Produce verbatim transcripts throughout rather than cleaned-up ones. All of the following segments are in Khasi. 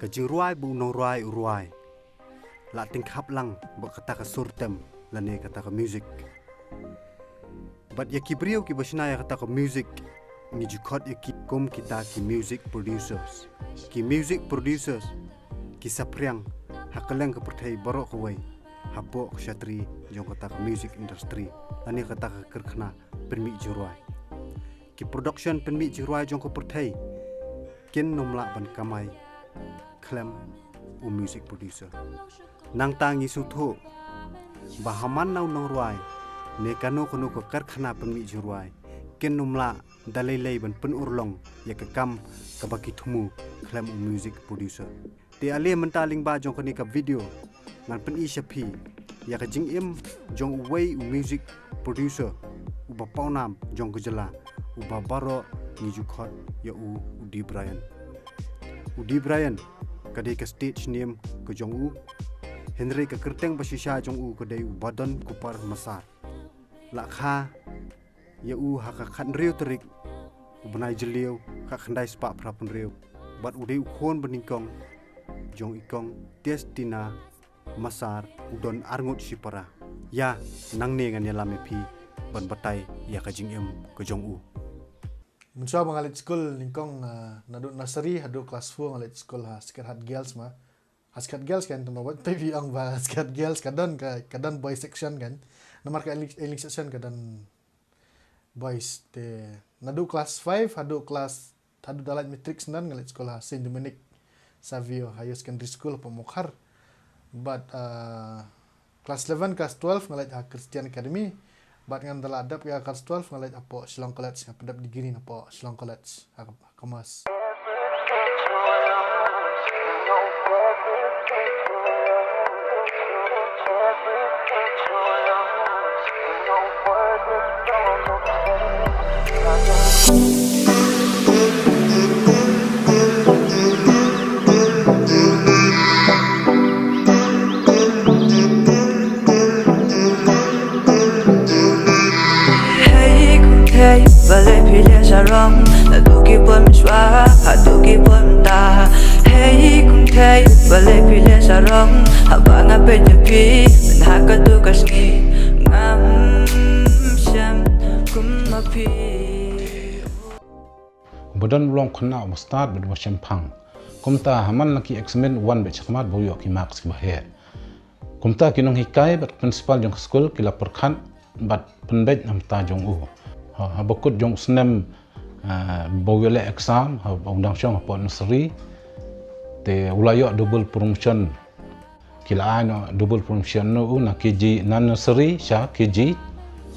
Ka jingrwai ba u nongrwai u rwai la tyngkhap lang bad kata ka sur tem lane kata ka music. Bad ïa ki briew kiba shna ïa kata ka music ngi ju khot ïa ki kum kita ki music producers. Ki music producers ki saphriang ha kylleng ka pyrthei baroh kawei hapoh ka shatri jong kata ka music industry lane kata ka karkhana pynmih jingrwai. Ki production pynmih jingrwai jong ka pyrthei kin nym lah ban kamai khlem u music producer. Nangta ngi sngewthuh ba haman na u nongrwai ne kano kano ka karkhana pynmih jingrwai kin nym lah da lei lei ban pynurlong ïa ka kam kaba ki thmu khlem u music producer. Te ale mynta lyngba jong kane ka video ngan pyni sha phi ïa ka jingim jong uwei u music producer uba pawnam jong ka jylla, uba baroh ngi ju khot ïa u u D Brian. U D Brian ka dei ka stage name ka jong u, hynrei ka kyrteng ba shisha jong u ka dei u Badon Kupar Massar. La kha ïa u ha ka khathynriew tarik u bnai Jylliew, ka khyndai spah phra phew hynriew, bad u dei u khun ba nyngkong jong i kong Testina Massar, u don arngut shipara. Ïa, nangne ngan ïalam ïa phi ban batai ïa ka jingim ka jong u. Mynshuwa ba nga leit skul nyngkong, ah, naduh nursery haduh class four nga leit skul ha Sacred Heart Girls ma. Ha Sacred Girls kan, tang ba wat phi ong ba Sacred Girls ka don, ka, ka don boys section kan. Namar ka Early, Early section ka don boys. Te naduh class five haduh class, haduh da lait matric syndon nga leit skul ha Saint Dominic Savio Higher Secondary School hapoh Mawkhar. Bad, ah, class eleven, class twelve nga leit ha Christian Academy. Bad ngan da la dep ïa class twelve nga leit hapoh Shillong College, nga pyndep degree hapoh Shillong College ha, ha Commerce. Hey, kum thei, balei phi leh sha rong, naduh ki por mynshuwa haduh ki por mynta. Hey, kum thei, balei phi leh sha rong, haba nga peit ïa phi, ban ha katu ka sngi, ngam shem kum ma phi. Uba don u long khynnah uba stad bad uba shemphang. Kumta haman la ki examine u wan beit shakhmat ba u ïoh ki marks kiba heh. Kumta ki nonghikai bad principal jong ka skul ki la pyrkhat bad pynbeit na bynta jong u. Ha, haba kut jong u snem, ah, ba u ïaleh exam, haba u dang shong hapoh nursery, te u la ïoh double promotion. Ki la ai noh double promotion noh u na K G, na nursery sha K G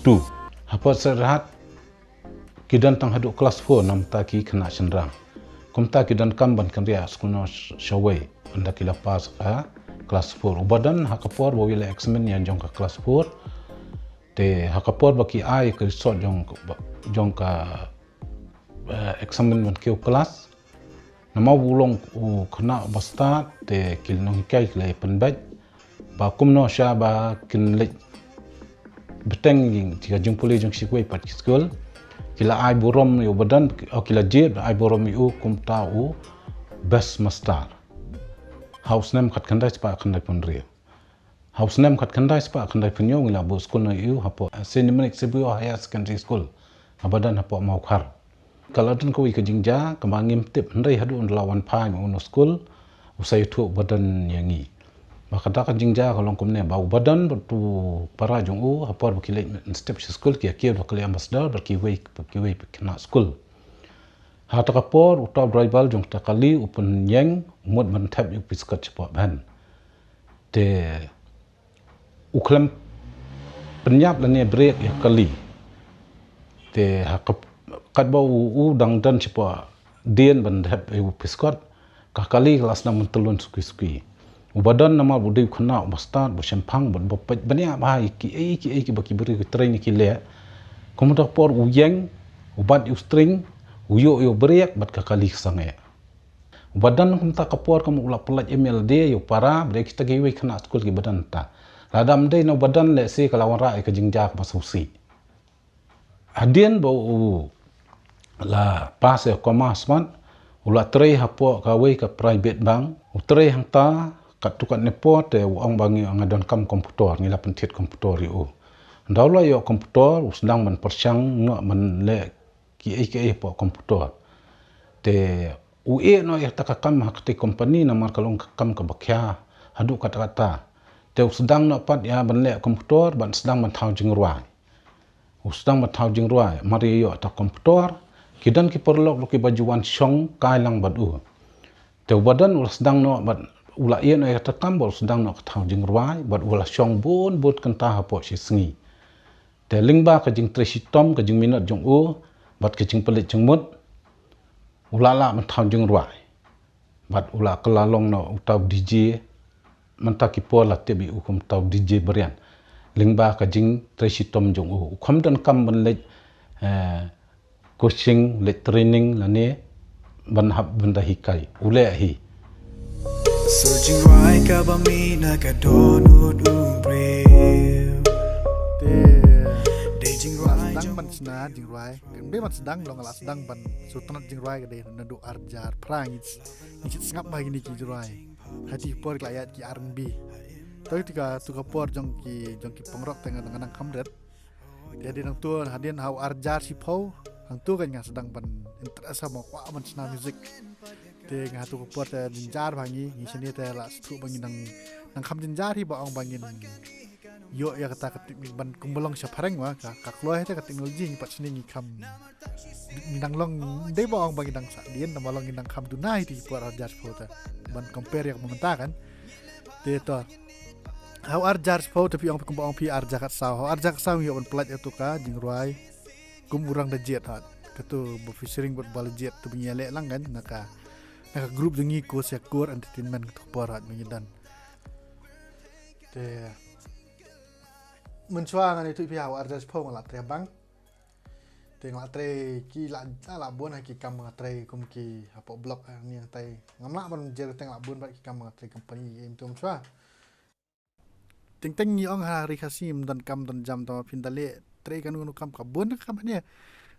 two. Hapoh Sacred Heart ki don tang haduh class four na bynta ki khynnah shynrang. Kumta ki donkam ban kynriah skul noh sh-, shawei ynda ki la pass ka class four. Uba don ha ka por ba u ïaleh examine ïa jong ka class four. Te ha ka por ba ki ai ka result jong, jong ka, eh, examine ban kiew class. Namar u long u khynnah uba stad te ki nonghikai ki la pynbeit ba kumno sha ba kin leit bteng ïa ka jingpule jong shi kwei pat ki skul. Ki la ai burom ïa u Badon, o ki la jied ai burom ïa u kumta u best master. Ha u snem khatkhyndai spah khyndai phew hynriew. Ha u snem khatkhyndai spah khyndai phew hynñiew ngi la buh skul noh ïa u hapoh, eh, Saint Dominic Savio Higher Secondary School. Haba don hapoh Mawkhar. Ka la don kawei ka jingjia kaba ngim tip hynrei haduh ynda la wan phai ma u na skul, u sa ïathuh u Badon ïa ngi. Ba kata ka jingjia ka long kumne ba u Badon bad u para jong u ha por ba ki leit mynstep sha skul ki ïa kiew da ka lei ambassador bad kiwei, kiwei ki khynnah skul. Ha kata ka por u top driver jong kata ka kali u pynïeng u mut ban thep ïa u piskot shapoh ban. Te u khlem pynïap lane brake ïa ka kali. Te ha ka, katba u, u dang don shapoh dien ban thep ïa u piskot, ka kali ka la sdang ban tyllun suki suki. U Badon namar u dei u khynnah uba stad, uba shemphang, uba, uba peit bniah bha ïa kiei kiei kiba ki briew ki train ïa ki leh. Kumta ka por u ïeng, u bat ïa u steering, u ïoh ïa u brake bad ka kali ka sangeh. U Badon kumta ka por kumta u la pyllait ïa u lade, ïa u para, bad ïa kita kiwei khynnah skul kiba don ta. Lada ym dei na u Badon lehse ka la wanrah ïa ka jingjia kaba sngewsih. Hadien ba u la pass ïa ka Commerce pat, U la trei hapoh kawei ka private bank, u trei hangta, katto katne por te u ong ba ngi nga donkam komputor, ngi la pynthied komputor ïa u. Haba u la ïoh komputor, u sdang ban pyrshang noh ban leh kiei kiei hapoh komputor. Te u ïeh noh ïa kata ka kam ha kata ka company namar ka long ka kam kaba khia haduh katta katta. Te u sdang noh pat ïa ban leh komputor, ban sdang ban thaw jingrwai. U sdang ban thaw jingrwai, mar ïa ïoh ta komputor, ki don ki paralok ruh kiba ju wan shong kai lang bad u. Te uba don u la sdang noh bad u la ïeh noh ïa kata ka kam bad u sdang noh ka thaw jingrwai, bad u la shong bun bun kynta hapoh shi sngi. Te lyngba ka jingtrei shitom, ka jingminot jong u, bad ka jingpynleit jingmut, u la lah ban thaw jingrwai. Bad u la kylla long noh uta u DJ, mynta ki por la tip ïa u kum uta u DJ Brian. Lyngba ka jingtrei shitom jong u. U kham donkam ban leit, eh, coaching, leit training lane ban hap ban da hikai. U leh hi. Sa jingrwai kaba mih na ka dohnud u briew. Te dei jingrwai sdang ban shna jingrwai. Ka dei ban sdang, long la sdang ban sngewtynnat jingrwai ka dei naduh ar hajar phra ngi, ngi sngap ba kine ki jingrwai. Ha kito ki por ki la ïaid ki R and B. Te kito ka, kito ka por jong ki, jong ki punk rock te nga, nga nang kham rit. Te hadien hangto, hadien ha u ar hajar shiphew, hangto kan nga sdang ban interest ha, ma kwah ban shna music. Te nga ha kito ka por te jynjar bha ngi, ngi shane te la sngewthuh ba ngi nang, nang kham jynjar hi ba ong ba ngin ïoh ïa kata ka teknik ban kumba long sha phareng, wa ka, ka kloi te ka teknoloji ngi pat shane ngi kham, ngi nang long, dei ba ong ba ngi nang sah dien, namar long ngi nang kham duna hi te ki por ar hajar shiphew te ban compare ïa ka mynta kan. Te to, ha u ar hajar shiphew te phi ong, phi kumba ong phi ar hajar khatsaw, ha u ar hajar khatsaw ngi ïoh ban pynlait ïa kata ka jingrwai kum u rang da jied, ha kato ba featuring bad ba la jied, to ba ngi ïaleh lang kan na ka, na ka group jong ngi ko Syakur Entertainment, kato ka por ha ba ngi don. Te mynshuwa ngan ïathuh ïa phi, ha u ar hajar shiphew nga la trei ha bank. Te nga la trei ki la, la, la bun ha ki kam nga trei kum ki hapoh block, eh, ni hangtai. Ngam lah ban jer te nga la bun bad ki kam nga trei company, eh, mynta mynshuwa. Teng teng ngi ong ha ri Khasi ym don kam don jam, tangba phin da leh trei kano kano kam, ka bun ka kam hangne.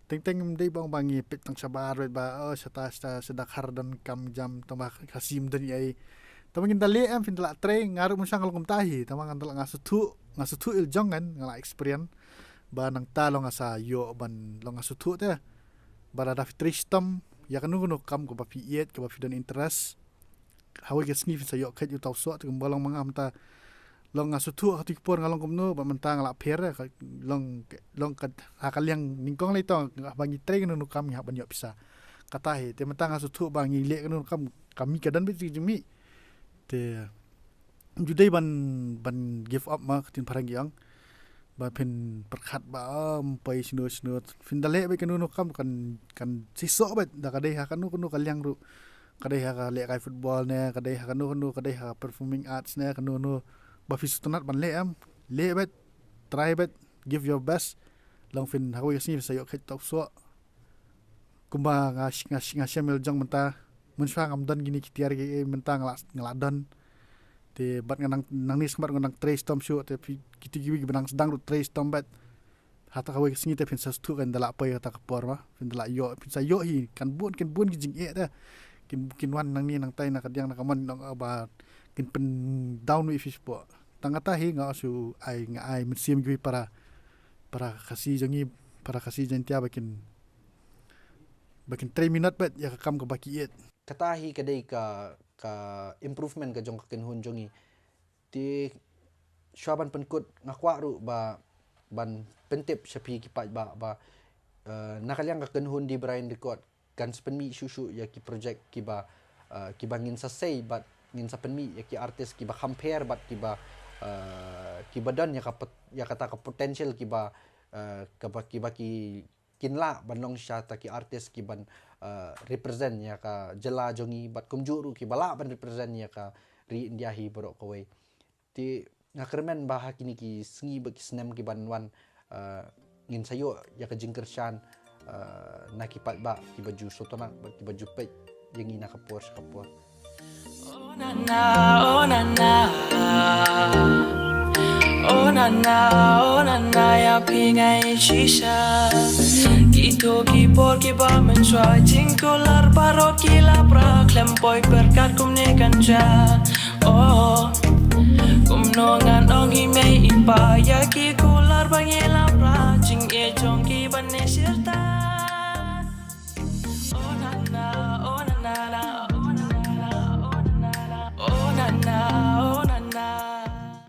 Teng teng ym dei ba ong ba ngi peit tang shabar beit ba, oh, shata, shata, shata khar don kam jam, tangba Khasi ym don ei. Tangba ngin da leh em, phin da lah trei, nga ruh mynshuwa nga long kumta hi, tangba nga da lah, nga sngewthuh, nga sngewthuh ïa la jong ngan, nga la experience. Ba nangta long nga sa ïoh ban long, nga sngewthuh te. Ba lada phi trei shitom ïa kano kano kam kaba phi ïeit, kaba phi don interest, ha kawei ka sngi phin sa ïoh kheit ïa uta u soh. Te kumba long ma nga mynta, long nga sngewthuh ha kito ki por nga long kumno, bad mynta nga la pher, eh, ka long, long ka, ha ka liang nyngkong lei to, haba ngi trei kano kano kam ngi hap ban ïoh pisa. Kata hi, te mynta nga sngewthuh ba ngi leh kano kano kam, ka mih ka don beit ka jingmih. Te ym ju dei ban, ban give up, ma ka ktien phareng ki ong. Ba phin pyrkhat ba, ah, ym poi shano shano. Phin da leh beit kano kano kam, kan, kan seisoh beit, da ka dei ha kano kano ka liang ruh. Ka dei ha ka lehkai football ne, ka dei ha kano kano, ka dei ha performing arts ne, kano kano ba phi sngewtynnat ban leh em. Leh beit, try beit, give your best. Long phin, ha kawei ka sngi phin sa ïoh kheit uta u soh. Kumba nga sh-, nga sh-, nga shem ïa la jong mynta. Mynshuwa ngam don kine ki tiar kiei, mynta nga la, nga la don. Te bad nga nang, nangne sngewbha nga nang trei shitom shuh, te phi, kito kiwei kiba nang sdang ruh trei shitom beit. Ha kata kawei ka sngi te phin sa sngewthuh kan da lah poi ha kata ka por, ma phin da lah ïoh, phin sa ïoh hi, kan bun, kan bun ki jingeh te. Kin, kin wan nangne nangtai na ka diang na ka mon, nong, ah, ba kin pyndown ïa phi shapoh. Tang kata hi nga shu ai, nga ai mynsiem ïa kiwei para, para Khasi jong ngi, para Khasi Jaiñtia ba kin, ba kin trei minot beit ïa ka kam kaba ki ïeit. Kata hi ka dei ka, ka improvement ka jong ka kynhun jong ngi. Te shuwa ban pynkut nga kwah ruh ba, ban pyntip sha phi ki paidbah ba, eh, na ka liang ka kynhun The Brian Record kan sa pynmih shuh shuh ïa ki project kiba, eh, kiba ngin sa sei bad ngin sa pynmih ïa ki artist kiba kham pher bad kiba, eh, kiba don ïa ka pot-, ïa kata ka potential kiba, eh, kaba, kiba ki kin lah ban long shisha kita ki artist kiban, eh, represent ïa ka jylla jong ngi bad kumjuh ruh kiba lah ban represent ïa ka ri India hi baroh kawei. Te nga kyrmen ba ha kine ki sngi bad ki snem kiban wan, eh, ngin sa ïoh ïa ka jingkyrshan, eh, na ki paidbah kiba ju sngewtynnat bad kiba ju peit ïa ngi na ka por sha ka por. Oh na na, oh na na. Oh na na, oh na na, ïa phi nga ïeit shisha. Ki Ito ki por ki ba mynshwa jingkular baroh ki la pra khlem poi pyrkhat kumne kan jia. Oh, kumno ngan ong hi mei i pa ïa ki